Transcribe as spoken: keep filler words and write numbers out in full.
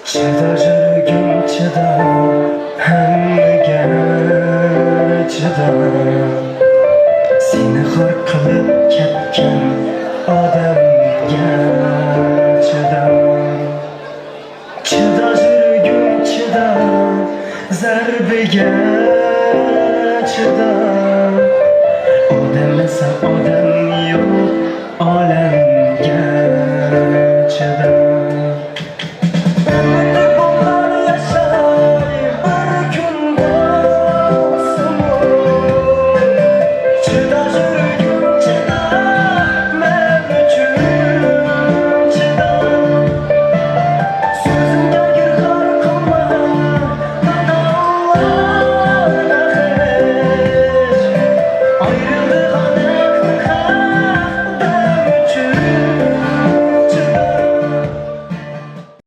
چىداپ يۈرگۈم چىداپ، ھەممىگە چىداپ، سېنى خار قىلىپ كەتكەن ئادەمگە چىداپ. چىداپ يۈرگۈم چىداپ، زەربىگە